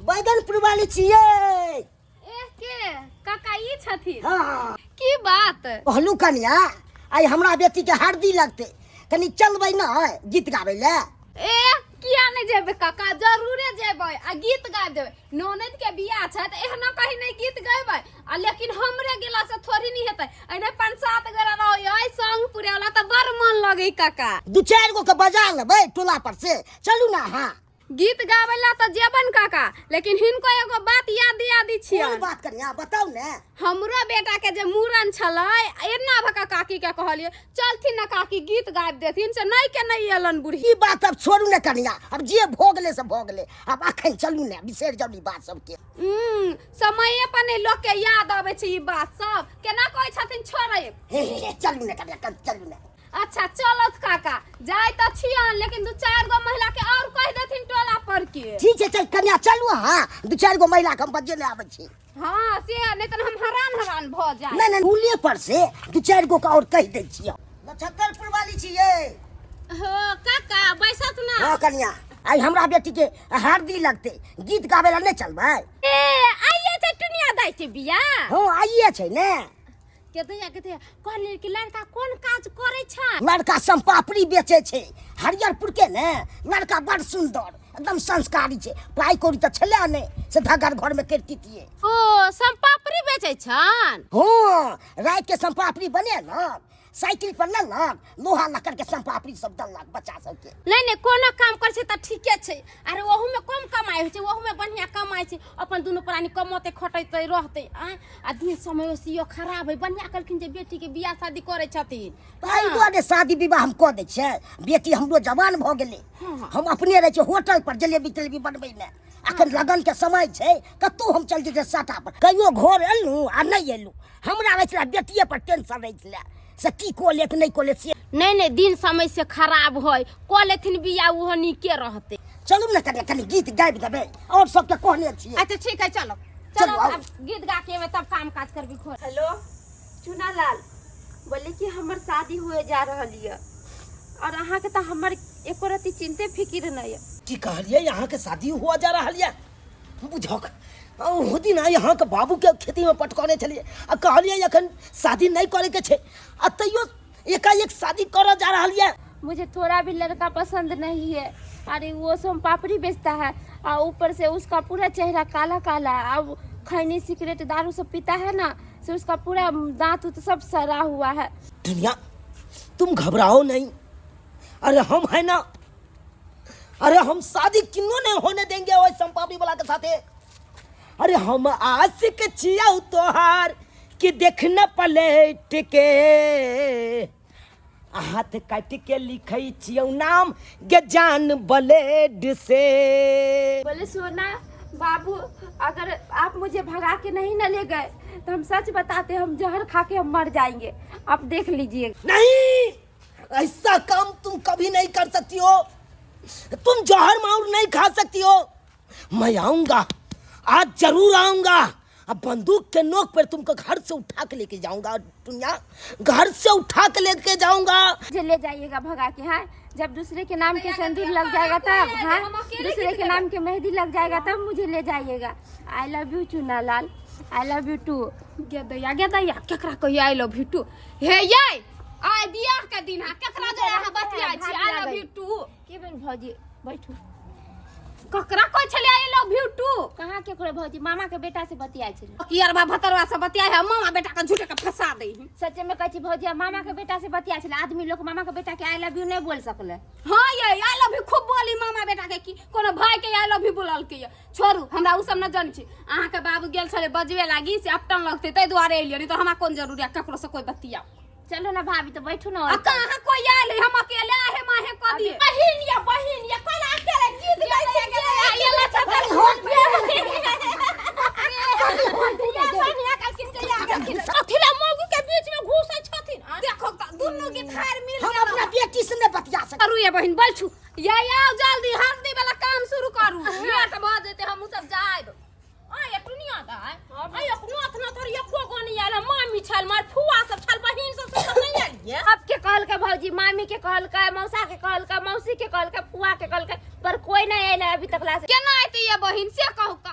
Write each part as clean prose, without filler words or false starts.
बैगनपुर वाली छियै। ए के काका ई छथिन? हाँ। की बात? कहलू कनिया, आइ हमरा बेटी के हरदी लगतै, कनि चलबै ने गीत गाबै लए? ए किया नहि जेबै काका, जरूरे जेबै आ गीत गाबि देबै। ननद के बियाह छै तऽ एहना कहीं नहि गीत गैबै, आ लेकिन हमरे गेला से थोड़ी नहीं हेतै, एने पाँच सात गोरा रहै संग पुरे वाला तऽ बड़ मन लगै काका। दू चारि गो के बजा लेबै टोला पर से, चलू ना। हाँ, गीत गाबै ला तऽ जेबन काका, लेकिन हिनको एगो बात याद दिया दी छियन। कोन बात कनिया, बताउ ने। हमरो बेटा के जे मूड़न छलै, एना भऽ कऽ काकी के कहलियै चलथिन ने काकी गीत गाबि देथिन, से नहि के नहि एलन बुढ़ी। ई बात अब छोड़ू ने कनिया, अब जे भऽ गेलै से भऽ गेलै, आब अखन चलू ने, बिसरि जाउ ई बात सबके। समये पर नहि लोक के याद अबै छै ई बात सब, केना कहै छथिन छोड़े। हे हे हे, चलू ने कनिया, चलू ने। अच्छा चलत काका, जाय तऽ छियन, लेकिन दू चारि गो महिला के और कहि देथिन टोला पर के। ठीक छै, चल कनिया चलू। हाँ, दू चारि गो महिला के हम बजेने आबै छी। हाँ से नहि तऽ हम हरान हरान भऽ जाय। नहि नहि, टोले पर से दू चारि गो के और कहि दै छियै। नक्षत्रपुर वाली छियै। हो काका, बैसत ना। हाँ कनिया, आइ हमरा बेटी के हरदी लगतै, गीत गाबै लए नहि चलबै? ए आइए छै टुनिया दाइ के बियाह? हाँ आइए छै ने। केतैया केतैया कहलियै कि लड़का कोन काज करै छै? लड़का सम्पापड़ी बेचै छै हरियरपुर के ने। लड़का बड़ सुंदर, एकदम संस्कारी छै। पाइ कौड़ी तऽ छलै नहि, से धगर घर में करितियै। ओ सम्पापड़ी बेचै छन? हाँ, राति के सम्पापड़ी बनेलक, साइकिल पर लेलक, लोहा लकड़ के सम्पापड़ी सब देलक बच्चा सबके। नहि नहि, कोनो काम करै छै तऽ ठीके छै। अरे ओहूमे कम कमाइ होइ छै? ओहूमे बढ़िआँ कमाइ छै। अपन दुनू प्राणी कमौतै खटेतै रहतै। आँय, आ दिन समय सियो खराब है। बढ़िआँ कहलखिन जे बेटीके बियाह शादी करै छथिन। ताहि दुआरे शादी विवाह हम कऽ दै छियै। बेटी हमरो जवान भऽ गेलै। हम अपने रहै छियै होटल पर जलेबी तलेबी बनबैमे। अखन लगन के समय छै, कतहु हम चलि जेतै साटा पर। कहियो घर एलहुँ आ नहि एलहुँ, हमरा रहै छलै बेटिए पर टेंशन रहै छलै, से की कऽ लेत नहि कऽ लेत से। नहि नहि, दिन समय से खराब है, कऽ लेथिन बियाह ओहो नीके रहतै। चलू ने कनि, कनि गीत गाबि देबै, आओर सबके कहने छियै। अच्छा ठीक है, चलो चलू, चलो। आउ। अब गीत गा के एबै तब काम काज करबी घर। हेलो चुना लाल, बोले कि हमर शादी हुए जा रहल यऽ और अहाँके तऽ हमर एको रत्ती चिंते फिकिर नहि यऽ। की कहलियै? अहाँके शादी हुआ जा रहल यऽ? बुझक ओहो दिन आइ अहाँके बाबूके खेतीमे पटकने छलियै आ कहलियै एखन शादी नहि करैके छै, आ तैयो एकाएक शादी करऽ जा रहल यऽ। मुझे थोड़ा भी लड़का पसंद नहीं है। अरे वो सोम पापड़ी बेचता है और ऊपर से उसका पूरा चेहरा काला काला है। अब खैनी सिगरेट दारू सब पीता है ना, से उसका पूरा दांत उत सब सड़ा हुआ है। दुनिया, तुम घबराओ नहीं, अरे हम है ना। अरे हम शादी किन्नो नहीं होने देंगे ओए संपापड़ी वाला के साथे। अरे हम आशिक छियौ तोहार कि देखना पलट के, हाथ काट के लिखै छियौ नाम गे जान ब्लेड से। बोले सोना बाबू, अगर आप मुझे भगा के नहीं न ले गए तो हम सच बताते हैं, हम जहर खा के हम मर जाएंगे, आप देख लीजिए। नहीं, ऐसा काम तुम कभी नहीं कर सकती हो, तुम जहर माउर नहीं खा सकती हो। मैं आऊंगा, आज जरूर आऊंगा, अब बंदूक के नोक पर तुमको घर से उठा के लेके जाऊंगा। दुनिया, घर से उठा के लेके जाऊंगा। मुझे ले जाइएगा भगा के। हाँ, जब दूसरे के नाम के सिंदूर लग जाएगा तब, हाँ दूसरे के नाम के मेहंदी लग जाएगा तब मुझे ले जाइएगा। I love you Chuna Lal, I love you too. गे दैया गे दैया, केकरा कहियो I love you to? हे यै, आइ बियाह के दिन है, केकरा जोड़े अहाँ बतियाइ छी I love you to? के भेल भौजी? बैठू। ककरा कहै छलियै I love you to? कहाँ केकरो भौजी, मामा के बेटा से बतियाइ छलै। की अरबा भतरवा से बतियाइ है, मामा बेटा के झूठे के फंसा दै है। सच्चे में कहै छी भौजी, हम मामा के बेटा से बतियाइ छलै। आदमी लोग मामा के बेटा के I love you नहीं बोल सकले। हाँ यै, I love you खूब बोली मामा बेटा के, की कोनो भाई के I love you बोलल के यै। छोड़ू, हमरा उ सब न जानै छी। अहाँ के बाबू गेल छलै बजबे लागी, से अपटन लगतै ताहि दुआरे एलियै, नहीं तो हमरा कोन जरूरी है ककरो से कोई बतिया। चलो ना भाभी, तो बैठू ना। आ कहाँ कोई आयल है, हम अकेले आहे माहे कह दिए। बहिन या बहिन या कल अकेले गीत गाइ छै के ये ला छतर अथिला मौगी के बीच में घुसै छथिन। देखो त दुनू के थार मिल हम अपना बेटी से नहीं बतिया सकते। करू ये बहिन, बैठू या आओ जल्दी हल्दी वाला काम शुरू करू, लेट भऽ जेतै, हमहूँ सब जायब। आय टुनिया दाय, आय अपनो अथना थोड़ी एको गो नहीं आयल। मामी छल, मार फुआ सब छल, बहिन सब सब नहीं आयल ये। सबके कहलकै भौजी, मामी के कहलकै, मौसा के कहलकै, मौसी के कहलकै, फुआ के कहलकै, पर कोई नहीं आयल अभी तक लासे। केना एतै ये बहिन से कहू त?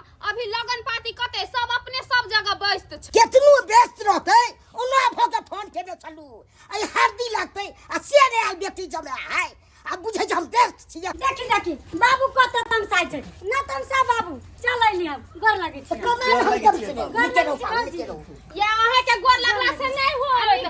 बाबू चल अइली हम गोर लागै छी कमा हम कम से नीचे रहू पाहुन, नीचे रहू। या अहाँ के गोर लगला से नहीं होत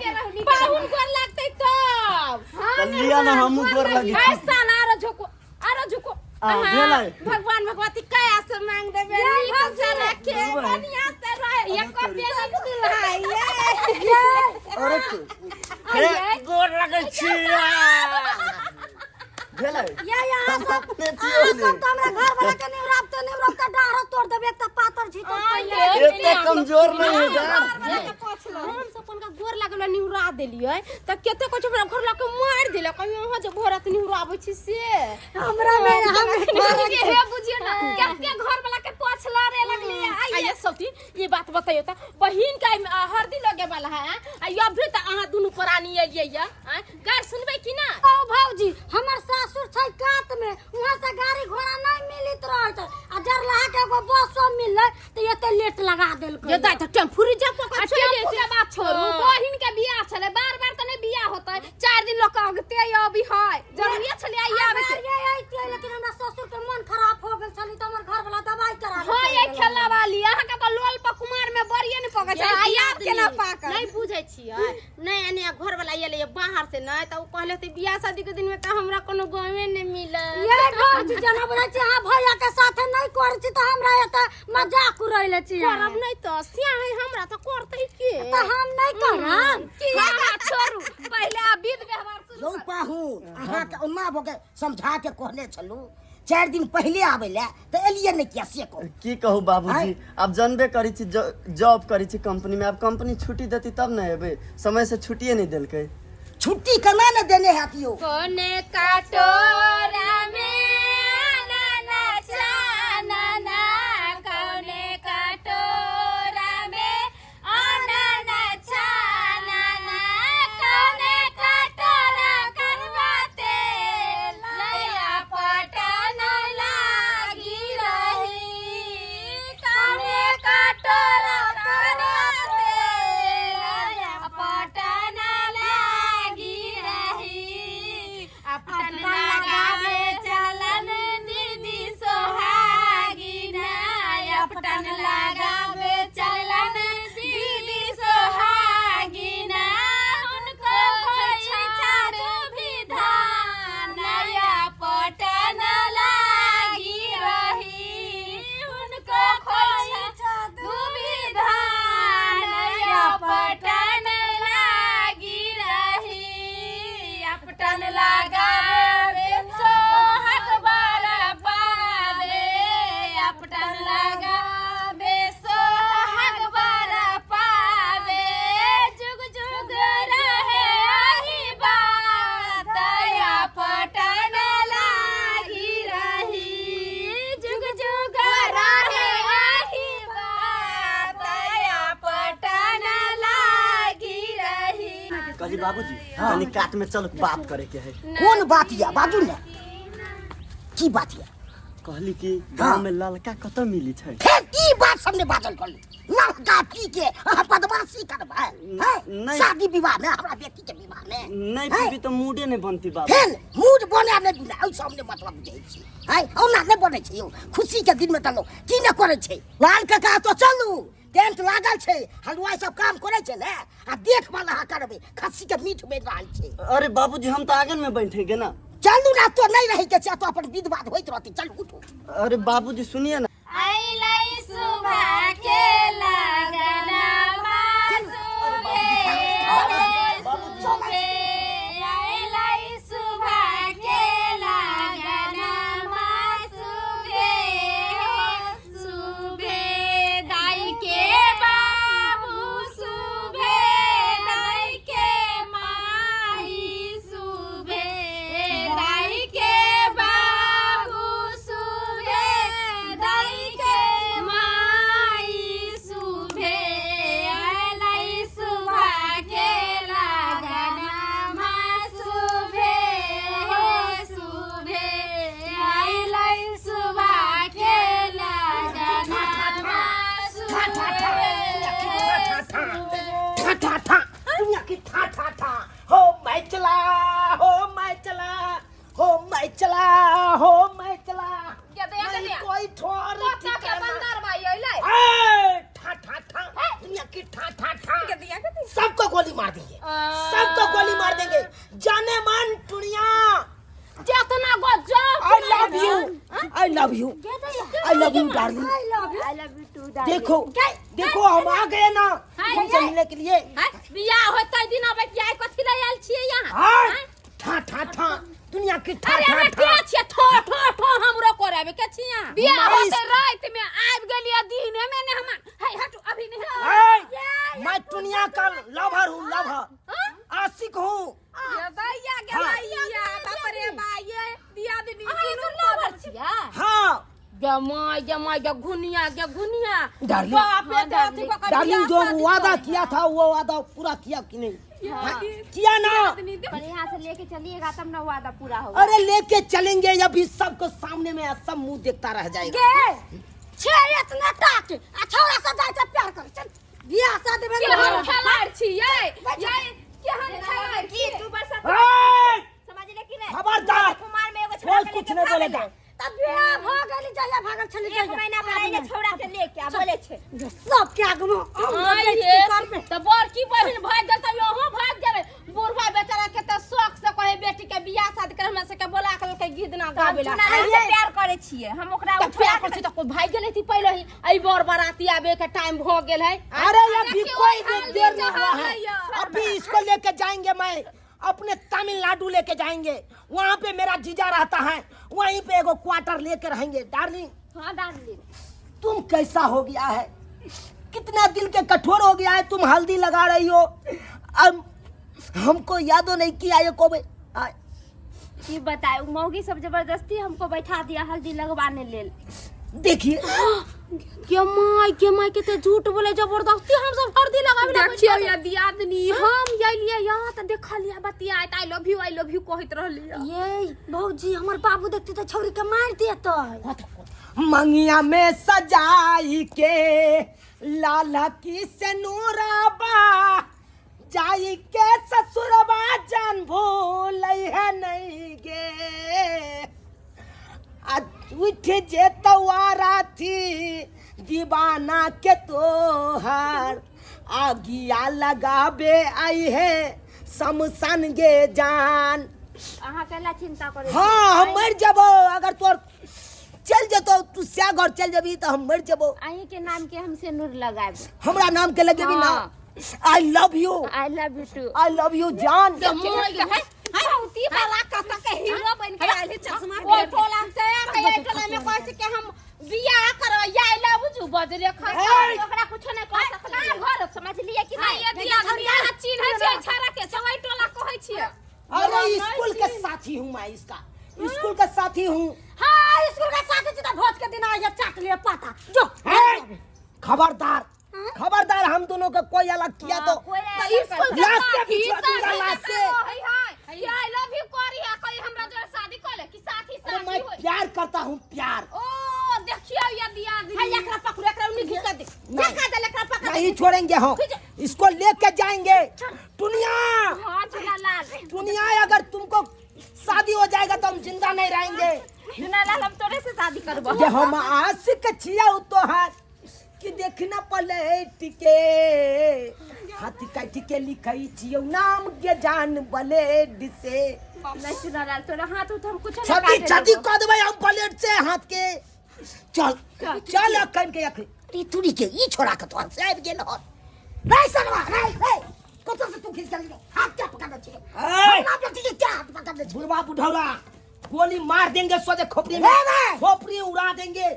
पाहुन गोर लगतै तब तऽ लिअ ने हमहूँ गोर लगै छी ऐ साला आरो झुको आरो झुको आ, भेलै। भगवान भगवती कया से मांग देबे नीक से रखे बढ़िया से रहे एको बेनी दुल्हा ये अरे तू हे गोर लगै छी भेलै या यहाँ हम सब अपने अहाँ छियौ सब ने तऽ हमरा घर वाला के निवराब तऽ निवराब तऽ डाढ़ो तोड़ देबे एक तऽ पातर छी तऽ एते कमजोर नहीं है यार हम सब अपन गोर लागल निहुरा देलियै तऽ कते कुछ हमरा घर लऽ के मारि देलक कहीं अहाँ जे भरत निहुराबै छी से हमरा में हम हे बुझियो ना कते घर वाला के पोछ लड़े लगली आइए सती ये बात बताइयो त बहिन के हरदी लगे वाला है आ ये अभी त अहाँ दुनू प्राणी एलियै या गार सुनबै कि ना ओ भौजी हमर सासुर छै कात में वहां से गाड़ी घोड़ा नहीं मिलित रहे छै आ जरलाहा के एगो बसो मिललै तऽ एते लेट लगा देलकै ये दाइ त टेम्पू रिजर्व कऽ आ के चलि टेम्पू के बात छोड़ू बहिन के बियाह छलै बार बार तऽ नहि बियाह होतै चारि दिन लोक अगते अबी है जरूरी छलै आइ आबै के ये अइतियै लेकिन हमरा ससुर के मन खराब हो गेल छलै तऽ हमर घर वाला दवाई करा हाँ ये खेला वाली अहाँ के तऽ लोल पर कुमार में बड़िए नहि पकै छै आइ आब केना पाकत नहीं बुझै छियै नहीं एने घर वाला एलै बाहर से नहीं तऽ ओ कहले तऽ बियाह शादी के दिन में तऽ हमरा कोनो गाँवे नहीं मिलल ये भौजी जेना बुझै छी अहाँ भैया के साथे नहीं करै छी तऽ हमरा एतऽ मजाक उड़ैले छी अहाँ। करब नहीं तऽ सिया है हमरा तऽ करतै के तऽ हम नहीं करब किया छोड़ू पहिले आ विध व्यवहार शुरू यौ पाहुन अहाँके ओना भऽ के समझा के कहने छलहुँ 4 दिन पहिले आबै लए तऽ एलियै नहि किया से कहू। की कहू बाबूजी, आब जानबे करै छी, जॉब करै छी कंपनी में, आब कंपनी छुट्टी देती तब ने एबै, समय से छुट्टिए नहीं देलकै। छुट्टी केना ने देने हैत यौ? कोने कटोरा में आना चानना, कोने कटोरा में आना चानना, कोने कटोरा करवाते लया पटन लागी रही, कोने कटोरा करवाते लया पटन लागी रही, अपन लगावे चलन दीदी सोहागिना, अपटन लगावे चलन दीदी सोहागिना, उनको खोइछा भी धान नया पटन लागी रही, उनको खोइछा दुबी धान नया पटन लागी रही, अपटन लगावे सोहाग बर पावे, अपटन लगावे सोहाग बर पावे, जुग जुग रहे आही बात अपटन लागी रही, जुग जुग रहे आही बात अपटन लागी रही। कहली बाबूजी, कनी कात में चल, बात करे के है। कोन बात यऽ बाजू ने, की बात यऽ? कहली कि गांव में ललका कतऽ मिली छै? फेर ई बात सब ने बाजल करलू, लड़का पी के अहाँ बदमाशी करबै हैं? नहि। शादी विवाह में, हमरा बेटी के विवाह में नहीं हैं? पीबी तऽ मूडे नहीं बनती बाबू। फेर मूड बने नहि बिना ओहि सब ने मतलब बुझै छी हैं, ओना नहि बनै छै यौ। खुशी के दिन में तऽ लोक की नहि करै छै। लाल काका तो चलू, टेंट लागल छै, हलुआई सब काम करै छै ने, आ देखभाल अहाँ करबै, खस्सी के मीट बनि रहल छै। अरे बाबूजी, हम तऽ आंगन में बैठेंगे ना। चलू ना, तो नहीं रही के छै, तो अपन विध बात होइत रहती, चलू उठू। अरे बाबूजी, सुनिए ना। अइलै सुबह के लगनमा सुबे सुबे, अइलै सुबह के लगनमा सुबे सुबे, दाई के बाबू सुबे, दाई के माई सुबे, दाई के बाबू सुबे, दाई के माई। you, I love you darling. I love you. I love you too. देखो देखो, हम आ गए ना तुमसे मिलने के लिए। बियाह होतै दिन अबै कि आइ कथी लए आयल छियै यहाँ? आय, ठा ठा ठा दुनिया की ठा अरे ठा हमरा ठा के छियै? ठो ठो ठो हमरो कराबे के छियै? बियाह हमारी होते रात में आबि गेलियै, दिने में ने हम हे हटू अभी नहीं। आय, मैं दुनिया का लवर हूँ, लवर, आशिक हूँ। ये दैया के हाँ। दैया, बाप रे बा, ये दियादनी अहाँ तीनू लवर छियै? हाँ। जमाई जमाई के घुनिया के घुनिया। डार्लिंग। बाप रे, तो अथी कऽ के डार्लिंग, बियाह जो शादी वादा करी। किया था वो वादा पूरा किया कि नहीं? हाँ, किया ना? पर यहाँ से लेके चलिएगा तब ना वादा पूरा होगा। अरे लेके चलेंगे, अभी सबको सामने में सब मुंह देखता रह जाएगा। गे छे इतना टाक आ छौड़ा से जाय छै प्यार कर, चल बियाह शादी में। केहन खेलाड़ छियै ये, केहन खेलाड़ की छियै? तू बरसा ए, समझ ले कि नहीं? खबरदार, कुमार में एगो छोड़ा कोई के कुछ लेके नहीं भाग बोलेगा। गेलै। तब बियाह भ गेली, जइया भागल छली। एक महीना पर आइले छौड़ा के लेके आ बोले छे सब के आगू में हम आइ बेइज्जती रे, करबे। तऽ बड़की बहिन भागि गेल तऽ अहूँ भागि जेबै। बुढ़वा बेचारा के तऽ शौक से कहे बेटी के बियाह शादी कर, हमरा सबके बोला के लेलकै गीत ना हम गाबै ला। चुनाव से प्यार करे छियै हम ओकरा। तऽ प्यार करै छी तऽ कोइ भागि गेलै पहिले ही। एहि बर बराती आबे के टाइम भऽ गेल है। अरे अभी देखियो, कोई हल्दी देर नहीं हुआ चढ़ा है। लिया। अभी इसको लेके जाएंगे, मैं अपने तमिलनाडु लेके जाएंगे, वहाँ पे मेरा जीजा रहता है, वहीं पे एगो क्वार्टर लेके रहेंगे। डार्लिंग। हाँ डार्लिंग। तुम कैसा हो गया है, कितना दिल के कठोर हो गया है, तुम हल्दी लगा रही हो, अब हमको यादो नहीं किया ये को की बताए, उ मौगी सब जबरदस्ती हमको बैठा दिया हल्दी लगवाने लेल। देखिए। के माय के माय, के झूठ बोले, जबरदस्ती हम सब हल्दी लगाबे ला। देखियौ ये दियादनी, हम अयलियै यहाँ तऽ देखलियै बतियाइत, I love you, I love you कहैत रहलियै। ये भौजी, हमर बाबू देखते तऽ छौड़ी के मारि देतै। मंगिया में सजाई के लाला की से नूराबा जाई के ससुरबा जान भूल है नहीं गे, आ उठ जे तवारा थी दीवाना के तोहार आगिया लगाबे आई है शमशान गे जान। अहाँ केला चिंता करे? हाँ, हम मर जबो अगर तोर चल जतो, तू स्या घर चल जबी तो हम मर जबो। अहीं के नाम के हम सिंदूर लगाएब। हमरा नाम के लगेबी ना? हाँ। I love you. I love you too. I love you जान। भौती वाला कत के हीरो बन के आयल है चश्मा। ओइ टोला से आके एहि टोला में कहै छै कि हम बियाह करबै, आइ लव you बजरे खा। ओकरा कुछो नहीं कह सकलिए। घर समझलिए कि हाँ, नहीं? ये दियादनी अहाँ चिन्है छियै छाड़ा के? सवाई टोला कहै छियै। अरे स्कूल के साथी हूँ मैं, इसका स्कूल का साथी हूँ। हाँ, स्कूल के साथी छी तऽ भोज के दिन आइए चाट लिए पाता जो। ए, खबरदार, खबरदार, हम दोनों का कोई अलग किया तो कोई नहीं। स्कूल के लाश से साथी बिछवा दूंगा, लाश से। I love you करी है, कोई हमरा जोरे शादी कर ले कि साथी अरे साथी मैं होय। प्यार करता हूँ, प्यार। ओ देखियौ ये दियादनी। है एकरा पकड़ू, एकरा उन्नी घिचा दे। नहीं। देखा दे, एकरा पकड़। नहीं छोड़ेंगे हम, इसको लेके जाएंगे दुनिया। हाँ चुनालाल। दुनिया, अगर तुमको शादी हो जाएगा तो हम जिंदा नहीं रहेंगे। चुनालाल, हम तोरे से शादी करबो। जे हम आशिक छिया तोहार कि देखना पलट के हाथ काट के लिखई छियौ नाम के जान ब्लेड से। नहीं चुनालाल, तोरा हाथ उठ हम कुछो नहीं छति काटे छति देबो। कऽ देबै हम ब्लेड से हाथ के। चल चल अखन के अखन ई तुरी के ई छोड़ा के तोहर से आबि गेल हन रे सनवा रे, रे कतऽ से तू खींच के लेलो? हाथ क्या पकड़ने छी? हमरा बेटी के क्या हाथ पकड़ने छी? बुढ़वा बुढ़ौरा, गोली मार देंगे सोझे खोपड़ी में। रे रे। खोपड़ी उड़ा देंगे।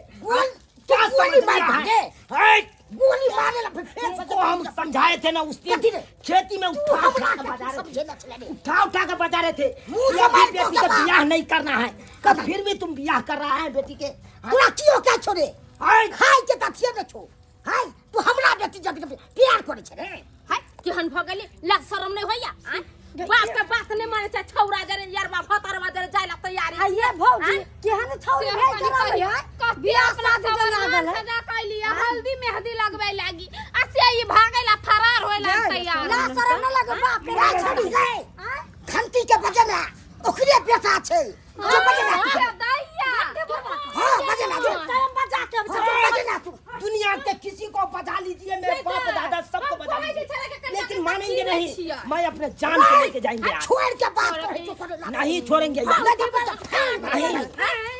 क्या गोली समझ मार लिया है? देंगे? है? गोली मारे ला फिर फेर से तुमको हम समझाए थे ना उस दिन। कथी रे? खेती में तू उठा हमरा उठा के के बजा रहे थे, समझेला छले रे। उठा उठा के बजा रहे थे। मुंह ये से भी मार बेटी तो का दबा। ब्याह नहीं करना है, कब फिर भी तुम ब्याह कर रहा है बेटी के। तोरा की हो क्या छोड़े? आय, खाय के त थिए ने छो हाय, तू हमरा बेटी जब प्यार करे छे रे। हाय, केहन भऽ गेली, लाज शरम नहि होइया आँय? बाप के बात नहि मानै छै छौड़ा जरे, यारबा फतरबा जरे जाय ला तैयारी। आ ये भौजी, केहन छौड़ी से भे कनि करल कहियौ, है कथी बियाह अपना शादी सब जे लागल है। सजा कैलियै, हल्दी मेहंदी लगबै लागी आ से ई भागै ला फरार होय ला तैयार। ला शरम न लगे बाप के रे छोड़ी रे, घंटी के बजेला ओकरे बेटा छै जो बजेला तू। हाँ, दैया। हाँ बजेला जो। टाइम बजा के अब हाँ, बजेला तू। दुनिया के किसी को बजा लीजिए, मेरे बाप दादा सबको बजा लीजिए, लेकिन मानेंगे नहीं। मैं अपने जान को लेके जाएंगे आज। छोड़ के बात करे तो करे नहीं छोड़ेंगे यार। नहीं,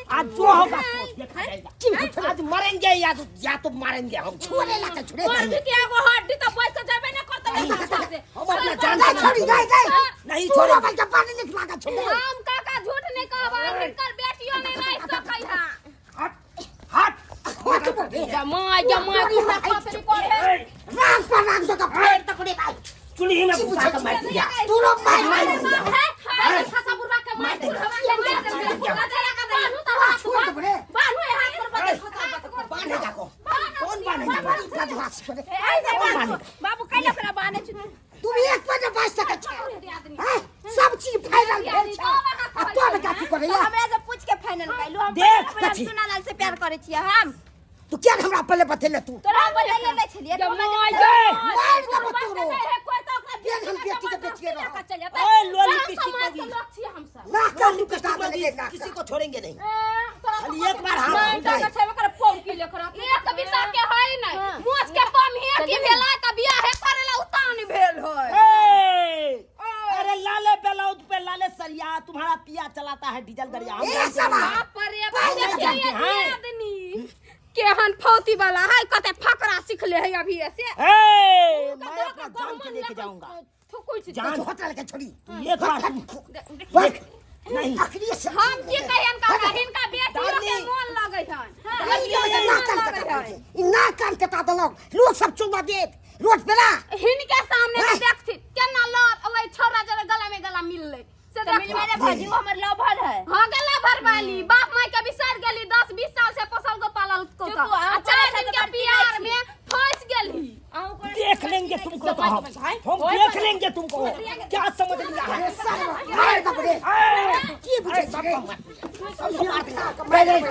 आज जो होगा सो देखा जाएगा। आज मरेंगे या तो या तो मारेंगे हम। छोड़े ला के छोड़े। मर्द के एगो हड्डी त बच के जेबे ना करतै एकर से। हम अपना जान नहीं छोड़ी, नहीं, नहीं। नहीं तोरा छोड़ेंगे। भाई के पानी निकला के छोड़े। हम काका झूठ नहीं कहबै, हिनकर बेटियो नहीं रहि सकै है। हट हट। हट बे। जमाय जमाय तू पपरी करे। राम पर राम तो फेर तकड़े भाई। चुल्ही में घुसा के मार दिया। तोरो मार है है खसा बुढ़वा के मार बुढ़वा के मार दे बुढ़वा के बान्हू त हाथ छोड़ दे बड़े। बान्हू हाथ पर बदल खसा बांधेगा को कौन बांधेगा? बदमाश छोड़े। कौन बांधेगा? बाबू कैला ओकरा बान्हे छी? तू भी एक पर बच सकै छ। हैं? सब चीज फाइनल भेल छ आ तोर कथी करैया? हमरा से पूछ के फाइनल कैलू हम। देख अपना कथी। सुनालाल से प्यार करे छियै हम। तू क्या हमरा पहले बतेले तू? तोरा हम बतेले नहि छलियै? जमाय मार देबो तोरो। कोई त ओकरा केहन हम बेटी के बेचिए रहो। चल जेतै। ओए, लोली गाँव पिस्टी समाज के बगी। लोग छियै हम सब। नाक कान कटा देलकै नाक। किसी को छोड़ेंगे नहीं। तोरा खाली एक बार हाथ नहीं उठाए। त छेबे कर पौकी लेकर एक बिता के है नहीं, मोच के कम ही की भेलै त बियाह करेला उतान भेल है। ए, अरे लाले बेलाउज पे लाले सरिया, तुम्हारा पिया चलाता है डीजल गरिया। हम ए जानते साला। हैं। बाप रे बाप, पहिले देखिए जानते हैं। ये आदमी केहन फौती वाला है, कते फकरा सीख ले है अभी से। ए, मैं अपना जान के लेके जाऊंगा। थुकुई छी। जान होटल के छोड़ी। एक बार तुम देख नहीं। अखनी से हम की कहियन काका, हिनका बेटियो के दादी। मोन लगै हन। नाक कान कटा देलक। ई नाक कान कटा देलक। लोग सब चुमा देत रोड पे ना। हिनके सामने हैं? से देखथि केना लड़ ओइ छौड़ा जरे गला में गला मिललै से तो मिल मेरे भौजी, वो हमर लवर है। हाँ, गला भरवाली बाप माय के बिसर गेली, 10 20 साल से पोसल को पालल को चुप, आ अहाँ 4 कोना दिन के से तऽ प्यार में फंस गेली। देख लेंगे तुमको तो हम देख लेंगे तुमको। क्या समझ लिया है? अरे साला, मार दे बड़े। की बुझै छी रे? सबको मार देंगे।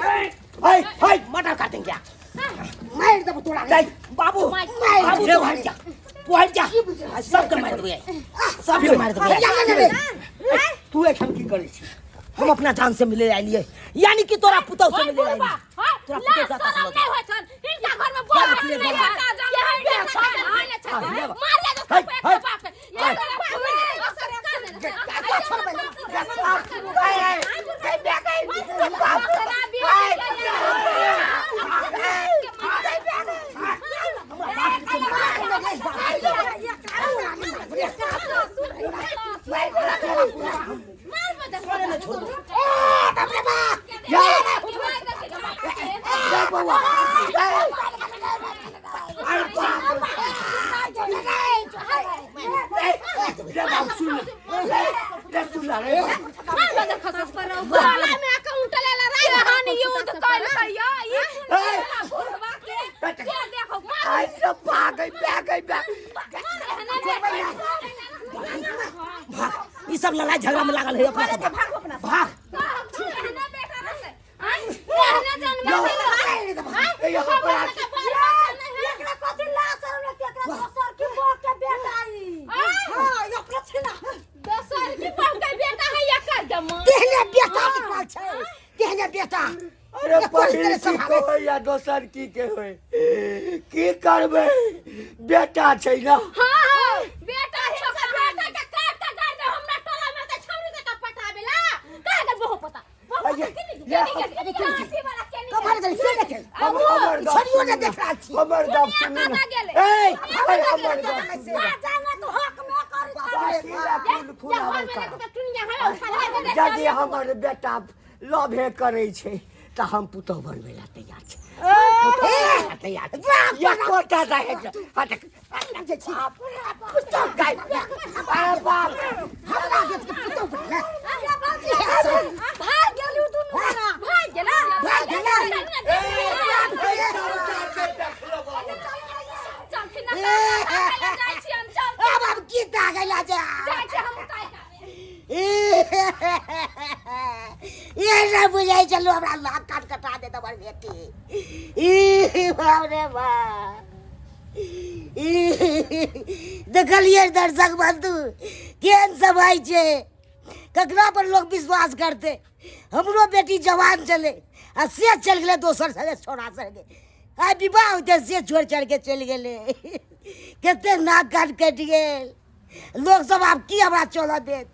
हाय हाय, मर्डर कर देंगे। मार देबो तोरा। नहीं बाबू, बाबू तू हट जा, तू हट जा, सबके मार देबे, सबके मार देबे। या ले रे। तू एखन की करै छी? हम अपना जान से मिले आइलिए, यानी कि तोरा पुतौ से मिले आइलिए। तोरा पुतौ लाज से शरम नहीं होय छन हिनका घर में बोल क्या नहीं बोल? बेटा केहन बेटा छन मार ले दोस्त हाय, एक हाय। बाप हाय। गला में आके उठले ला केहन युद्ध कइलकै ई बुढ़वा के के देखो मार भाग, ई सब लड़ाई झगड़ा में लागल है अपना सब। भाग। एकरा कथी लाज शरम लगतै? एकरा दोसर की बहू के बेटा ई। हाँ, ई अपना छै ना। दोसर की बहू के बेटा है एकर जमा। तेहने बेटा निकलल छै, तेहने बेटा। अरे एको पहिल तरह की सम्हारे। के होय या दोसर की के होय, की करबै, बेटा छै ना। हाँ हाँ, बेटा हिनका बेटा के काट के गाड़ दे हमरा टोला में त छौरी के पटाबेला कह गेल बहु पता बहु पता के नहीं लाठी वाला के नहीं। कमर गेल से देखे। हमर गप छड़ियो ने सुनू। देख रहल छी। हमर गप सुनू कतऽ ना। गेलै? ए, ए, हमर गप सुनू। जा जाना तो हक में कर बाकी ला फूल फुलावल घर में करब। त टुनिया है उठा ले। यदि हमर बेटा लभे करै छै तऽ हम पुतोह बनबै ला तैयार छी, पुतोह बनबै ला तैयार छी। एकोटा दहेज हट पुतोह गाय, अरे बाप। हमरा के पुतौ बनले। भाग गेलु दुनू गोरा। भाग गेला। भाग गेला। चलथिन ना काका, जाइ छी हम, चल। अब अब की दागैला जा। जाइ छी हम उतारि कऽ। ये नहि बुझै छलहुँ हमरा नाक कान कटा देत हमर बेटी। ई बाप रे बाप, ई देखलियै दर्शक बंधु केहन समय छै, ककरा पर लोक विश्वास करतै? हमरो बेटी जवान छलै आ से चलि गेलै दोसर संगे, छोड़ा संगे। आइ विवाह होतै से छोड़ि छाड़ि के चलि गेलै। कते नाक कान कटि गेल। लोक सब आब की हमरा चलऽ देत?